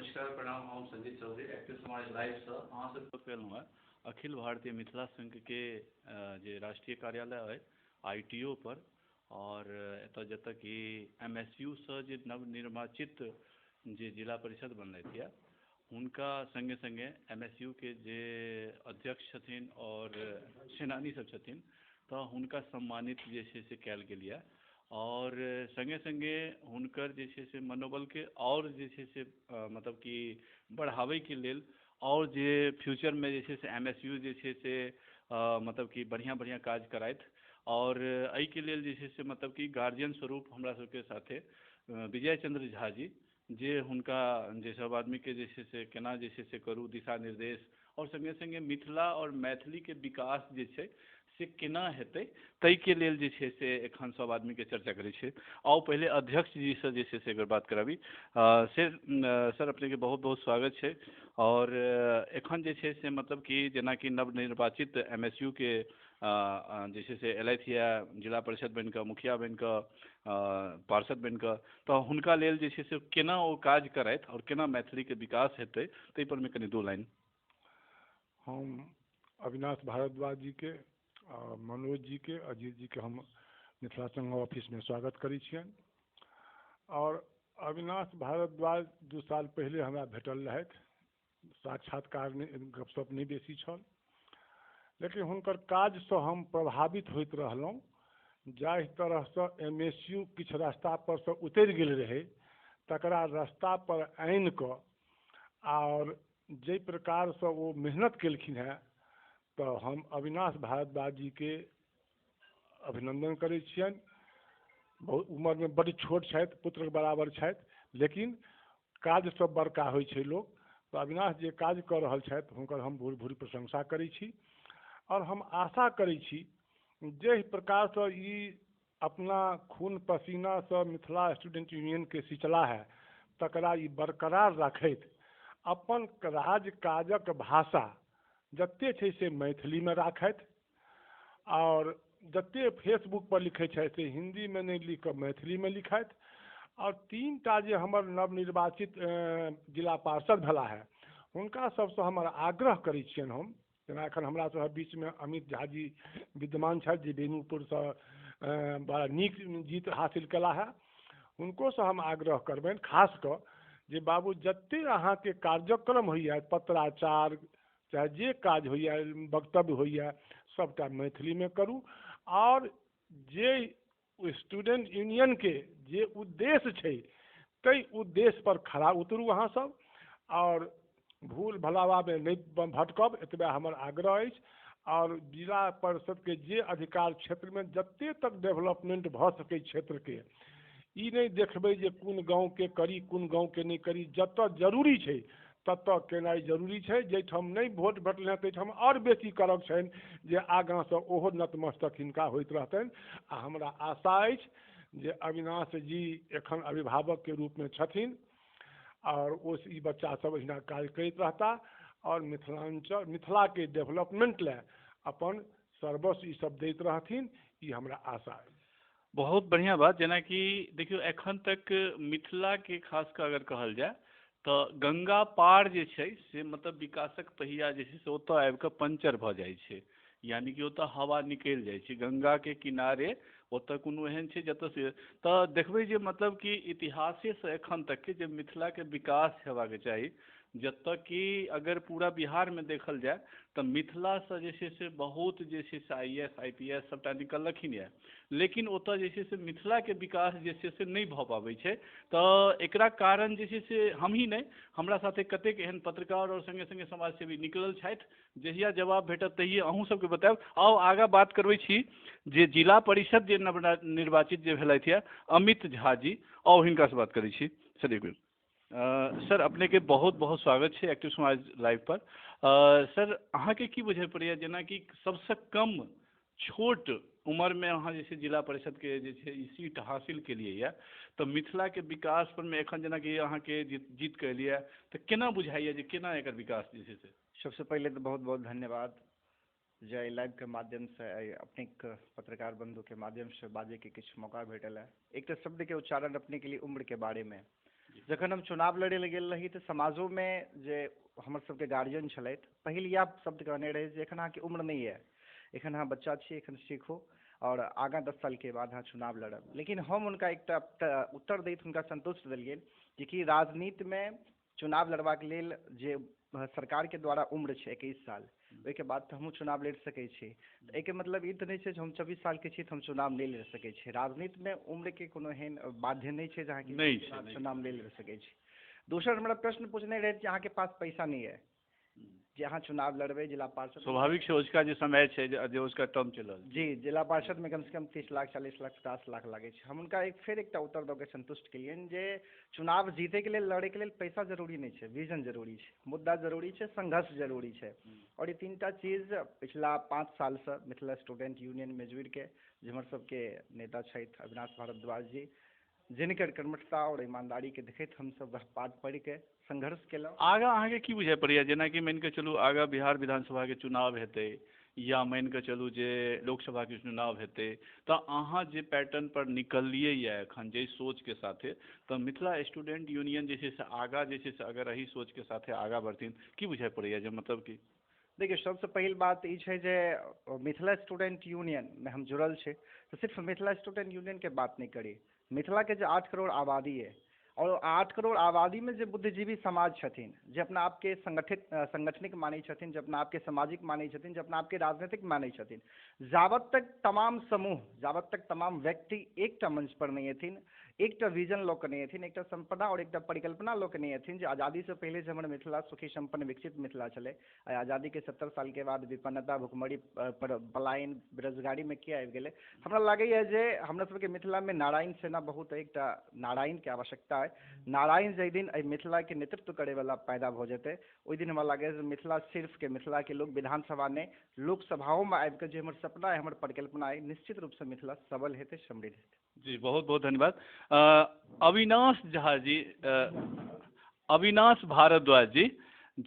नमस्कार, प्रणाम। हम संजीत चौधरी, एक्टिव समाज लाइवसँ अहाँ सबके केलहुँ हेँ। अखिल भारतीय मिथिला संघके जे राष्ट्रीय कार्यालय अइ ITO पर, आओर एतऽ जतऽ कि MSU सँ जे नवनिर्वाचित जे जिला परिषद बनलथि यऽ हुनका सङ्गे सङ्गे MSU के जे अध्यक्ष छथिन आओर सेनानी सब छथिन, तऽ हुनका सम्मानित जे छै से कयल गेल यऽ। आओर सङ्गे सङ्गे हुनकर जे छै से मनोबलके आओर जे छै से मतलब कि बढ़ाबैके लेल आओर जे फ्यूचरमे जे छै से MSU जे छै से मतलब कि बढ़िआँ बढ़िआँ काज कराथि, आओर एहिके लेल जे छै से मतलब कि गार्जियन स्वरूप हमरा सबके साथे विजय चंद्र झा जी, जे हुनका जे सब आदमीके जे छै से केना जे छै से करू दिशा निर्देश, आओर सङ्गे सङ्गे मिथिला आओर मैथिलीके विकास जे छै से केना हेतै ताहिके लेल जे छै से एखन सब आदमीके चर्चा करै छै। आउ पहिले अध्यक्ष जीसँ जे छै से एक बेर बात कराबी। सर, अपनेके बहुत बहुत स्वागत छै। आओर एखन जे छै से मतलब कि जेनाकि नवनिर्वाचित MSU के जे छै से एलथि यऽ जिला परिषद बनिकऽ, मुखिया बनिकऽ, पार्षद बनिकऽ, तऽ हुनका लेल जे छै से केना ओ काज करथि आओर केना मैथिलीके विकास हेतै ताहि परमे कनि दू लाइन। हम अविनाश भारद्वाज जी के, मनोज जी के, अजीत जी के हम मिथिला संघ ऑफिस में स्वागत करै छियनि। और अविनाश भारद्वाज 2 साल पहले हमरा भेटल रहथि, साक्षात्कार नहीं, गपशप नहीं बेसी छल, लेकिन हुनकर काजसँ हम प्रभावित होइत रहलहुँ। जाहि तरहसँ MSU किछु रास्ता पर से उतरि गेल रहै तकरा रास्ता पर आनि कऽ और जाहि प्रकारसँ ओ मेहनत केलखिन हेँ, तऽ हम अविनाश भारद्वाज जी के अभिनंदन करै छियनि। बहुत उम्रमे बड्ड छोट छथि, पुत्रके बराबर छथि, लेकिन काज सब बड़का होइ छै लोक। तऽ अविनाश जे काज कऽ रहल छथि हुनकर हम भूरि भूरि प्रशंसा करै छी। और हम आशा करै छी जाहि प्रकारसँ ई अपना खून पसीनासँ मिथिला स्टूडेंट यूनियनके सिंचला है तकरा ई बरकरार राखैत अपन राजकाजक भाषा जते छै से मैथिलीमे राखथि, और जते फेसबुक पर लिखै छथि से हिन्दीमे नहि लिख कऽ मैथिलीमे लिखथि। और 3 टा जे हमर नवनिर्वाचित जिला पार्षद भेला है हुनका सबसँ हमर आग्रह करै छियनि हम, जेना एखन हमरा सभक बीचमे अमित झा जी विद्यमान छथि जे बेनीपुरसँ बड़ा नीक जीत हासिल केला है, हुनकोसँ हम आग्रह करबनि खास कऽ जे बाबू जते अहाँके कार्यक्रम होइए, पत्राचार चाहे जे काज होइए, वक्तव्य होइए, सबटा मैथिलीमे करू। और जे स्टूडेंट यूनियनके जे उद्देश्य छै ताहि उद्देश्य पर खरा उतरू अहाँ सब, और भूल भलावामे नहि भटकब, एतबे हमर आग्रह अछि। और जिला परिषदके जे अधिकार क्षेत्रमे जते तक डेवलपमेंट भऽ सकै क्षेत्रके, ई नहि देखबै जे कोन गाँवके करी कोन गाँवके नहि करी, जतऽ जरूरी छै ततऽ केनाइ जरूरी छै। जाहिठाम नहि वोट भेटलनि हेँ ताहिठाम आओर बेसी करक छनि जे आगाँसँ ओहो नतमस्तक हिनका होइत रहतनि। आ हमरा आशा अछि जे अविनाश जी एखन अभिभावकके रूपमे छथिन और ओ ई बच्चा सब अहिना कार्य करैत रहता और मिथिलांचल मिथिलाके डेवलपमेंट लए अपन सर्वस्व ई सब दैत रहथिन, ई हमरा आशा अछि। बहुत बढ़िआँ बात। जेनाकि देखियौ एखन तक मिथिलाके खास कऽ अगर कहल जाय तऽ गंगा पार जे छै से मतलब विकासक पहिया जे छै से ओतऽ आबि कऽ पंचर भऽ जाइ छै, यानी कि ओतऽ हवा निकलि जाइ छै। गंगाके किनारे ओतऽ कोनो एहन छै जतऽ से तऽ देखबै जे मतलब कि इतिहासेसँ एखन तकके जे मिथिलाके विकास हेबाक चाही, जतऽ कि अगर पूरा बिहारमे देखल जाय तऽ मिथिलासँ जे छै से बहुत जे छै से IAS IPS सबटा निकललखिन यऽ, लेकिन ओतऽ जे छै से मिथिलाके विकास जे छै से नहि भऽ पाबै छै। तऽ एकरा कारण जे छै से हमही नहि, हमरा साथे कतेक एहन पत्रकार आओर सङ्गे सङ्गे समाजसेवी निकलल छथि, जहिया जवाब भेटत तहिये अहूँ सबके बतायब। आउ आगाँ बात करबै छी जे जिला परिषद जे नवनिर्वाचित जे भेलथि यऽ अमित झा जी, आउ हिनकासँ बात करै छी। सर एक मिनट। सर अपनेके बहुत बहुत स्वागत छै एक्टिव समाज लाइव पर। सर अहाँके की बुझै पड़ैए जेनाकि सबसँ कम छोट उमरमे अहाँ जे छै जिला परिषदके जे छै ई सीट हासिल केलियै यऽ, तऽ मिथिलाके विकास परमे एखन जेनाकि अहाँके जीत के एलियै तऽ केना बुझाइए जे केना एकर विकास जे छै से? सबसँ पहिले तऽ बहुत बहुत धन्यवाद जे एहि लाइवके माध्यमसँ एहि अपनेके पत्रकार बंधुके माध्यमसँ बाजैके किछु मौका भेटल है। एक तऽ शब्दके उच्चारण अपनेके लिए उम्रके बारेमे, जखन हम चुनाव लड़ै लए गेल रही तऽ समाजोमे जे हमर सबके गार्जियन छलथि, पहिल इएह शब्द कहने रहै जे एखन अहाँके उम्र नहि यऽ, एखन अहाँ बच्चा छी, एखन सीखू आओर आगाँ 10 सालके बाद अहाँ चुनाव लड़ब। लेकिन हम हुनका एकटा उत्तर दैत हुनका संतुष्ट देलियनि जेकि राजनीतिमे चुनाव लड़बाक लेल जे सरकारके द्वारा उम्र छै 21 साल, ओहिके बाद तऽ हमहूँ चुनाव लड़ि सकै छी। तऽ एहिके मतलब ई तऽ नहि छै जे हम 24 सालके छी तऽ हम चुनाव नहि लड़ि सकै छी। राजनीतिमे उम्रके कोनो एहन बाध्य नहि छै जे अहाँके नहि छै, नहि। चुनाव नहि लड़ि सकै छी। दोसर हमरा प्रश्न पूछने रहै जे अहाँके पास पैसा नहि यऽ जे अहाँ चुनाव लड़बै जिला पार्षद। स्वाभाविक छै, ओजुका जे समय छै जे ओजुका टर्म चलल। जी, जिला पार्षदमे कमसँ कम 30 लाख 40 लाख 50 लाख लागै छै। हम हुनका एक फेर एकटा उत्तर दऽ के संतुष्ट केलियनि जे चुनाव जीतैके लेल लड़ैके लेल पैसा जरूरी नहि छै, विजन जरूरी छै, मुद्दा जरूरी छै, संघर्ष जरूरी छै। आओर ई 3टा चीज पिछला 5 सालसँ मिथिला स्टूडेंट यूनियनमे जुड़िके जे हमर सबके नेता छथि अविनाश भारद्वाज जी, जिनकर कर्मठता आओर ईमानदारीके देखैत हमसब वएह पाठ पढ़िके संघर्ष केलहुँ। आगाँ अहाँके की बुझाइ पड़ैया, जेनाकि मानिके चलू आगाँ बिहार विधानसभाके चुनाव हेतै या मानिके चलू जे लोकसभाके चुनाव हेतै, तऽ अहाँ जे पैटर्न पर निकललियै यऽ एखन जाहि सोचके साथे, तऽ मिथिला स्टूडेंट यूनियन जे छै से आगाँ जे छै से अगर एहि सोचके साथे आगाँ बढ़थिन, की बुझाइ पड़ैया जे मतलब कि? देखियौ, सबसँ पहिल बात ई छै जे मिथिला स्टूडेंट यूनियनमे हम जुड़ल छी तऽ सिर्फ मिथिला स्टूडेंट यूनियनके बात नहि करी, मिथिलाके जे 8 करोड़ आबादी अइ आओर 8 करोड़ आबादीमे जे बुद्धिजीवी समाज छथिन, जे अपना आपके संगठित संगठनिक मानै छथिन, जे अपना आपके सामाजिक मानै छथिन, जे अपना आपके राजनीतिक मानै छथिन, जाबत तक तमाम समूह, जाबत तक तमाम व्यक्ति एकटा मंच पर नहि एथिन, एकटा विजन लऽ कऽ नहि एथिन, एकटा संपदा आओर एकटा परिकल्पना लऽ कऽ नहि एथिन जे आज़ादीसँ पहिले जे हमर मिथिला सुखी सम्पन्न विकसित मिथिला छलै, आइ आज़ादीके 70 सालके बाद विपन्नता, भुखमरी, पलायन, बेरोजगारीमे किया आबि गेलै। हमरा लागैए जे हमरा सबके मिथिलामे नारायण सेना बहुत एकटा नारायणके आवश्यकता अइ। नारायण जाहि दिन एहि मिथिलाके नेतृत्व करैवला पैदा भऽ जेतै ओहि दिन हमरा लागैए जे मिथिला सिर्फके मिथिलाके लोक विधानसभा नहि लोकसभाओमे आबिकऽ जे हमर सपना अइ, हमर परिकल्पना अइ, निश्चित रूपसँ मिथिला सबल हेतै, समृद्ध हेतै। जी, बहुत बहुत धन्यवाद। अविनाश झा जी, अविनाश भारद्वाज जी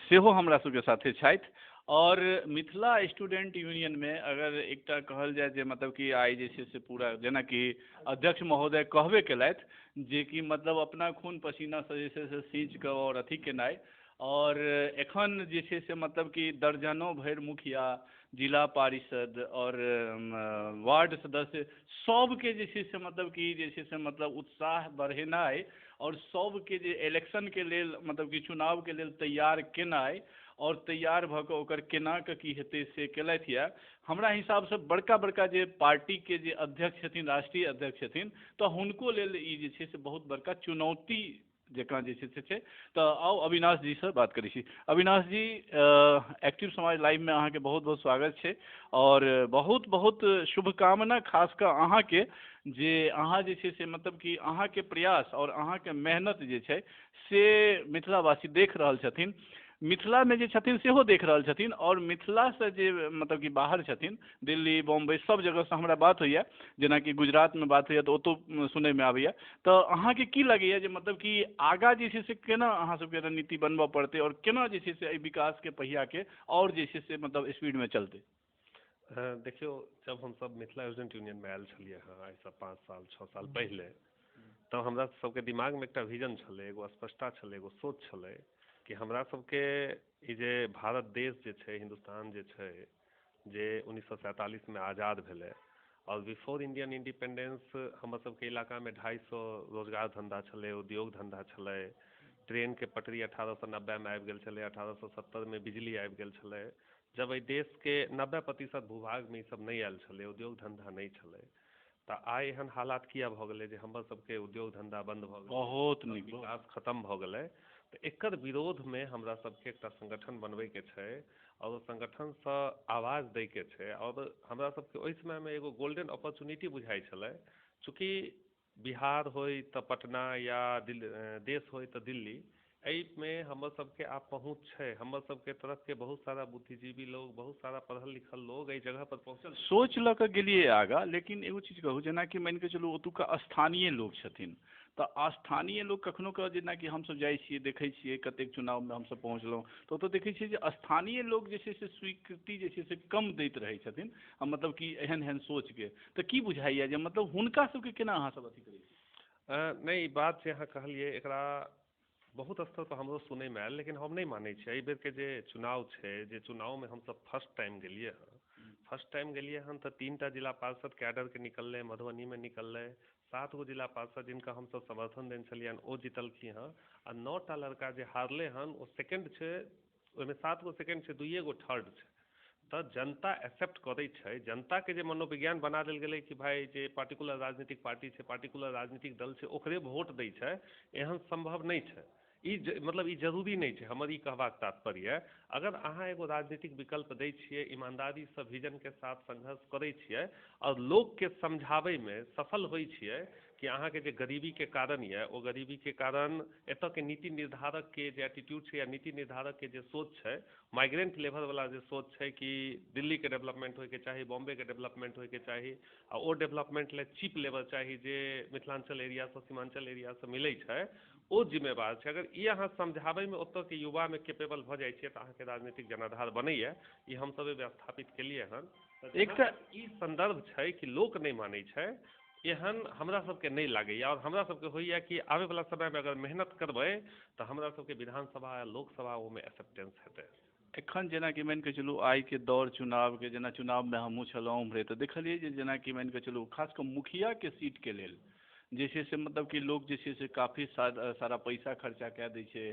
सेहो हमरा सबके साथे छथि। और मिथिला स्टूडेंट यूनियन में अगर एकटा कहल जाय जे मतलब कि आइ जे छै से पूरा जेनाकि अध्यक्ष महोदय कहबे केलथि जे कि मतलब अपना खून पसीना से जे छै से सींच कऽ और अथी केनाइ, और एखन जे छै से मतलब कि दर्जनों भरि मुखिया, जिला पारिषद और वार्ड सदस्य सबके जे छै से मतलब कि जे छै से मतलब उत्साह बढ़ेनाइ और सबके जे इलेक्शन के लेल मतलब कि चुनाव के लेल तैयार केनाइ और तैयार भऽ कऽ ओकर केना कऽ की हेतै से केलथि यऽ। हमरा हिसाबसँ बड़का बड़का जे पार्टी के जे अध्यक्ष छथिन, राष्ट्रीय अध्यक्ष छथिन, तऽ हुनको लेल ई जे छै से बहुत बड़का चुनौती जकाँ जे छै से छै। तऽ आउ अविनाश जी से बात करै छी। अविनाश जी, एक्टिव समाज लाइव में अहाँके बहुत बहुत स्वागत छै और बहुत बहुत शुभकामना खास कऽ अहाँके जे अहाँ जे छै से मतलब कि अहाँके प्रयास और अहाँके मेहनत जे छै से मिथिलावासी देख रहल छथिन, मिथिला में जे छथिन सेहो देख रहल छथिन और मिथिला से जे मतलब कि बाहर छथिन, दिल्ली, बॉम्बे सब जगह से हमरा बात होइए, जेनाकि गुजरात में बात होइए तऽ ओतौ सुनैमे आबैए। तऽ अहाँके की लगैए जे मतलब कि आगाँ जे छै से केना अहाँ सबके रणनीति बनबऽ पड़तै और केना जे छै से एहि विकास के पहिया के और जे छै से मतलब स्पीड में चलतै? देखियौ, जब हमसब मिथिला स्टूडेंट यूनियन में आयल छलियै हँ आइसँ 5 साल 6 साल पहिले, तऽ हमरा सबके दिमागमे एकटा विजन छलै, एगो स्पष्टता छलै, एगो सोच छलै कि हमरा सबके ई जे भारत देश जे छै, हिंदुस्तान जे छै, जे 1947 में आज़ाद भेलै और बिफोर इंडियन इंडिपेंडेंस हमर सबके इलाकामे 250 रोजगार धंधा छलै, उद्योग धंधा छलै, ट्रेनके पटरी 1890 में आबि गेल छलै, 1870 में बिजली आबि गेल छलै। जब एहि देशके 90% भूभागमे ई सब नहि आयल छलै, उद्योग धंधा नहि छलै, तऽ आइ एहन हालात किया भऽ गेलै जे हमर सबके उद्योग धंधा बंद भऽ गेलै, बहुत नीक, विकास खत्म भऽ गेलै। तऽ एकर विरोधमे हमरा सबके एकटा संगठन बनबैके छै और ओ संगठनसँ आवाज दैके छै। और हमरा सबके ओहि समयमे एगो गोल्डन अपॉर्चुनिटी बुझाइ छलै, चूँकि बिहार होइ तऽ पटना या देश होइ तऽ दिल्ली, एहिमे हमर सबके आब पहुँच छै। हमर सबके तरफके बहुत सारा बुद्धिजीवी लोग, बहुत सारा पढ़ल लिखल लोग एहि जगह पर पहुँचल। सोच लऽ कऽ गेलियै आगाँ, लेकिन एगो चीज कहू, जेनाकि मानिके चलू ओतुका स्थानीय लोक छथिन, तऽ स्थानीय लोक कखनो कऽ जेनाकि हमसब जाइ छियै, देखै छियै कतेक चुनावमे हमसब पहुँचलहुँ तऽ ओतऽ देखै छियै जे स्थानीय लोक जे छै से स्वीकृति जे छै से कम दैत रहै छथिन, मतलब कि एहन एहन सोचके। तऽ की बुझाइए जे मतलब हुनका सबके केना अहाँ सब अथी करै छी? नहि, ई बात जे अहाँ कहलियै एकरा बहुत स्तर पर हमरो सुनैमे आयल, लेकिन हम नहि मानै छियै। एहि बेरके जे चुनाव छै, जे चुनावमे हमसब फर्स्ट टाइम गेलियै हँ, फर्स्ट टाइम गेलियै हन तऽ 3टा जिला पार्षद कैडरके निकललै, मधुबनीमे निकललै, 7 गो जिला पार्षद जिनका हमसब समर्थन देने छलियनि ओ जीतलखिन हँ, आ 9टा लड़का जे हारलै हन ओ सेकेंड छै, ओहिमे 7 गो सेकेंड छै, 2 गो थर्ड छै। तऽ जनता एक्सेप्ट करै छै। जनताके जे मनोविज्ञान बना देल गेलै कि भाइ जे पार्टिकुलर राजनीतिक पार्टी छै, पार्टिकुलर राजनीतिक दल छै, ओकरे वोट दै छै, एहन सम्भव नहि छै। ई मतलब ई जरूरी नहि छै। हमर ई कहबाक तात्पर्य, अगर अहाँ एगो राजनीतिक विकल्प दै छियै, ईमानदारीसँ विजनके साथ संघर्ष करै छियै आओर लोकके समझाबैमे सफल होइ छियै कि अहाँके जे गरीबीके कारण यऽ, ओ गरीबीके कारण एतऽके नीति निर्धारकके जे एटीट्यूड छै या नीति निर्धारकके जे सोच छै, माइग्रेंट लेवलवला जे सोच छै कि दिल्लीके डेवलपमेंट होइके चाही, बॉम्बेके डेवलपमेंट होइके चाही, आ ओ डेवलपमेंट लए चीप लेबर चाही जे मिथिलाञ्चल एरियासँ, सीमाञ्चल एरियासँ मिलै छै, ओ जिम्मेवार छै। अगर ई अहाँ समझाबैमे ओतऽके युवामे कैपेबल भऽ जाइ छियै तऽ अहाँके राजनीतिक जनाधार बनैए। ई हमसब व्यवस्थापित केलियै हन। एकटा ई सन्दर्भ छै कि लोक नहि मानै छै, एहन हमरा सबके नहि लागैए। आओर हमरा सबके होइए कि आबैवला समयमे अगर मेहनत करबै तऽ हमरा सबके विधानसभा या लोकसभा ओहिमे एक्सेप्टेंस हेतै। एखन जेनाकि मानिके चलू आइके दौर चुनावके, जेना चुनावमे हमहूँ छलहुँ उम्हरे, तऽ देखलियै जे जेनाकि मानिके चलू खास कऽ मुखियाके सीटके लेल जे छै से मतलब कि लोक जे छै से काफी सारा पैसा खर्चा कए दै छै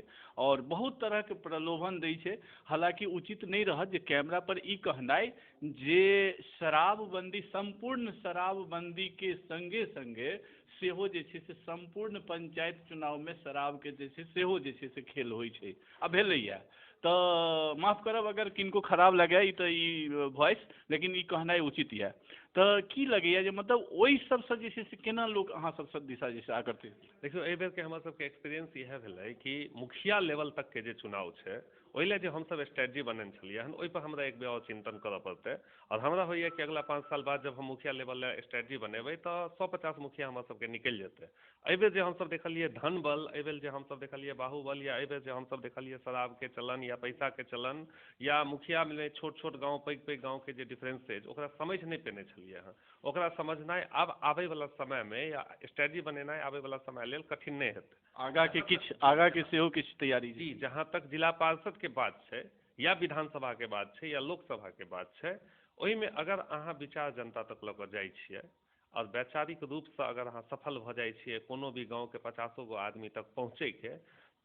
आओर बहुत तरहके प्रलोभन दै छै। हालाँकि उचित नहि रहत जे कैमरा पर ई कहनाइ जे शराबबंदी, सम्पूर्ण शराबबंदीके संगे संगे सेहो जे छै से सम्पूर्ण पंचायत चुनावमे शराबके जे छै सेहो जे छै से खेल होइ छै आ भेलैया। तऽ माफ करब अगर किनको खराब लगै ई तऽ ई वॉइस, लेकिन ई कहनाइ उचित यऽ। तऽ की लगैया जे मतलब ओहि सबसँ जे छै से केना लोक अहाँ सबसँ दिशा जे छै आकर्षित? देखियौ, एहि बेरके हमर सबके एक्सपीरियंस इएह भेलै कि मुखिया लेवल तकके जे चुनाव छै ओहि लए जे हमसब स्ट्रेटजी बनेने छलियै हन ओहिपर हमरा एक बेर आओर चिन्तन करऽ पड़तै। आओर हमरा होइए कि अगला 5 साल बाद जब हम मुखिया लेवल लए स्ट्रेटजी बनेबै तऽ 150 मुखिया हमर सबके निकलि जेतै। एहिबेर जे हमसब देखलियै धन बल, एहिबेर जे हमसब देखलियै बाहुबल, या एहिबेर जे हमसब देखलियै शराबके चलन या पैसाके चलन या मुखियामे छोट छोट गाँव पैघ पैघ गाँवके जे डिफरेंस ओकरा समझि नहि पेने छलियै हँ। ओकरा समझनाइ आब आबैवला समयमे या स्ट्रेटजी बनेनाइ आबैवला समय लेल कठिन नहि हेतै। आगाँके सेहो किछु तैयारी? जी, जहाँ तक जिला पार्षदके बात छै या विधानसभाके बात छै या लोकसभाके बात छै, ओहिमे अगर अहाँ विचार जनता तक लऽ कऽ जाइ छियै आओर वैचारिक रूपसँ अगर अहाँ सफल भऽ जाइ छियै कोनो भी गाँवके 50 गो आदमी तक पहुँचैके,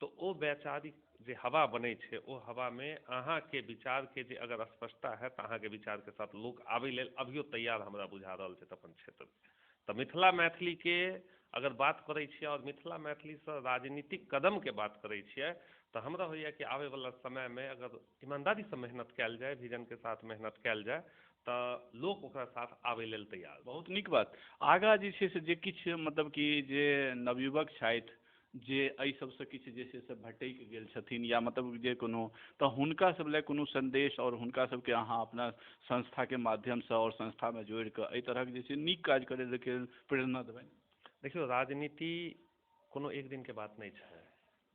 तऽ ओ वैचारिक जे हवा बनै छै ओ हवामे अहाँके विचारके जे अगर स्पष्टता हैत तऽ अहाँके विचारके साथ लोक आबै लेल अभियो तैयार हमरा बुझा रहल छै अपन क्षेत्रमे। तऽ मिथिला मैथिलीके अगर बात करै छियै आओर मिथिला मैथिलीसँ राजनीतिक कदमके बात करै छियै तऽ हमरा होइए कि आबैवला समयमे अगर ईमानदारीसँ मेहनत कयल जाय, विजनके साथ मेहनत कयल जाय, तऽ लोक ओकरा साथ आबै लेल तैयार। बहुत नीक बात। आगाँ जे छै से जे किछु मतलब कि जे नवयुवक छथि जे एहि सबसँ किछु जे छै से भटकि गेल छथिन या मतलब जे कोनो, तऽ हुनका सब लए कोनो सन्देश आओर हुनका सबके अहाँ अपना संस्थाके माध्यमसँ आओर संस्थामे जोड़िकऽ एहि तरहक जे छै नीक काज करै लेल प्रेरणा देबनि? देखियौ, राजनीति कोनो एक दिनके बात नहि छै।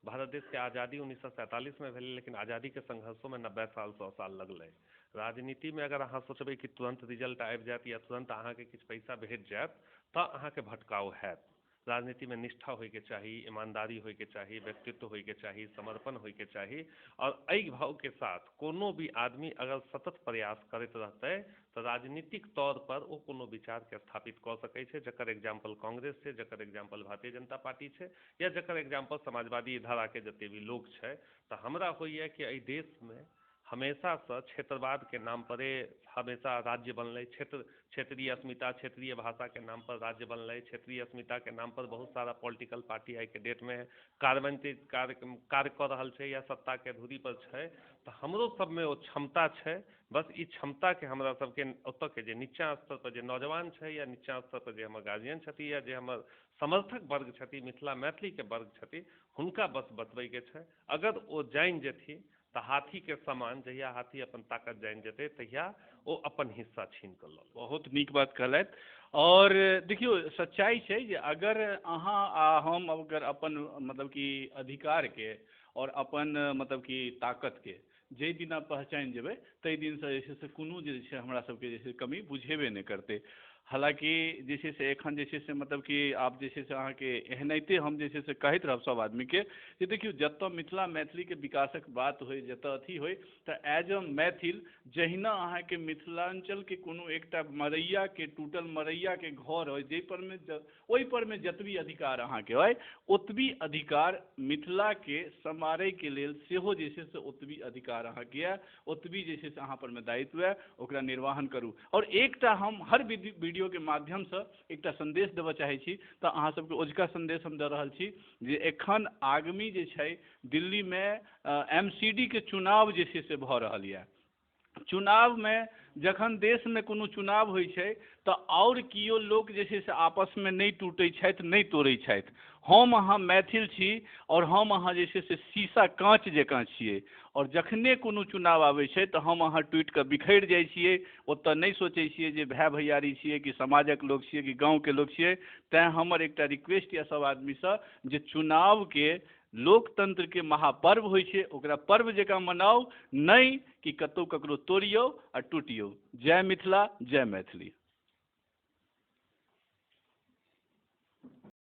भारत देशके आज़ादी 1947में भेलै, लेकिन आज़ादीके संघर्षोमे 90 साल 100 साल लगलै। राजनीतिमे अगर अहाँ सोचबै कि तुरन्त रिजल्ट आबि जायत या तुरन्त अहाँके किछु पैसा भेट जायत तऽ अहाँके भटकाव हैत। राजनीतिमे निष्ठा होइके चाही, ईमानदारी होइके चाही, व्यक्तित्व होइके चाही, समर्पण होइके चाही। आओर एहि भावके साथ कोनो भी आदमी अगर सतत प्रयास करैत रहतै तऽ राजनीतिक तौर पर ओ कोनो विचारके स्थापित कऽ सकै छै, जकर एग्जाम्पल कांग्रेस छै, जकर एग्जाम्पल भारतीय जनता पार्टी छै, या जकर एग्जाम्पल समाजवादी धाराके जते भी लोक छै। तऽ हमरा होइए कि एहि देशमे हमेशासँ क्षेत्रवादके नाम परे हमेशा राज्य बनलै, क्षेत्रीय अस्मिता, क्षेत्रीय भाषाके नाम पर राज्य बनलै, क्षेत्रीय अस्मिताके नाम पर बहुत सारा पॉलिटिकल पार्टी आइके डेटमे कार्यान्वित कार्य कऽ रहल छै या सत्ताके धुरी पर छै। तऽ हमरो सबमे ओ क्षमता छै, बस ई क्षमताके हमरा सबके ओतऽके जे नीचाँ स्तर पर जे नौजवान छै या नीचाँ स्तर पर जे हमर गार्जियन छथि या जे हमर समर्थक वर्ग छथि, मिथिला मैथिलीके वर्ग छथि, हुनका बस बतबैके छै। अगर ओ जानि जेथिन तऽ हाथीके समान जहिया हाथी अपन ताकत जानि जेतै तहिया ओ अपन हिस्सा छीन कऽ लऽ। बहुत नीक बात कहलथि। और देखियौ, सच्चाइ छै जे अगर अहाँ आ हम अगर अपन मतलब कि अधिकारके और अपन मतलब कि ताकतके जाहि दिना पहचानि जेबै ताहि दिनसँ जे छै से कोनो जे छै हमरा सबके जे छै कमी बुझेबे नहि करतै। हालाँकि जे छै से एखन जे छै से मतलब कि आब जे छै से अहाँके एनाहिते हम जे छै से कहैत रहब सब आदमीके जे देखियौ, जतऽ मिथिला मैथिलीके विकासक बात होइ, जतऽ अथी होइ, तऽ एज अ मैथिल जहिना अहाँके मिथिलाञ्चलके कोनो एकटा मड़ैयाके टूटल मड़ैयाके घर अइ, जाहि परमे ओहि परमे जतबी अधिकार अहाँके अइ, ओतबी अधिकार मिथिलाके सम्हारैके लेल सेहो जे छै से ओतबी अधिकार अहाँके यऽ, ओतबी जे छै से अहाँ परमे दायित्व यऽ, ओकरा निर्वाहन करू। आओर एकटा हम हर वीडियोके माध्यमसँ एकटा सन्देश देबऽ चाहै छी, तऽ अहाँ सबके ओझुका सन्देश हम दऽ रहल छी जे एखन आगामी जे छै दिल्लीमे MCD के चुनाव जे छै से भऽ रहल यऽ। चुनावमे जखन देशमे कोनो चुनाव होइ छै तऽ आओर केओ लोक जे छै से आपसमे नहि टूटै छथि, नहि तोड़ै छथि। हम अहाँ मैथिल छी आओर हम अहाँ जे छै से शीशा काँच जकाँ छियै, आओर जखने कोनो चुनाव आबै छै तऽ हम अहाँ टूटिकऽ बिखरि जाइ छियै। ओतऽ नहि सोचै छियै जे भाय भैयारी छियै कि समाजक लोक छियै कि गाँवके लोक छियै। तैँ हमर एकटा रिक्वेस्ट यऽ सब आदमीसँ जे चुनावके लोकतंत्रके महापर्व होइ छै, ओकरा पर्व जकाँ मनाउ, नहि कि कतहु ककरो तोड़ियौ आ टूटियौ। जय मिथिला, जय मैथिली।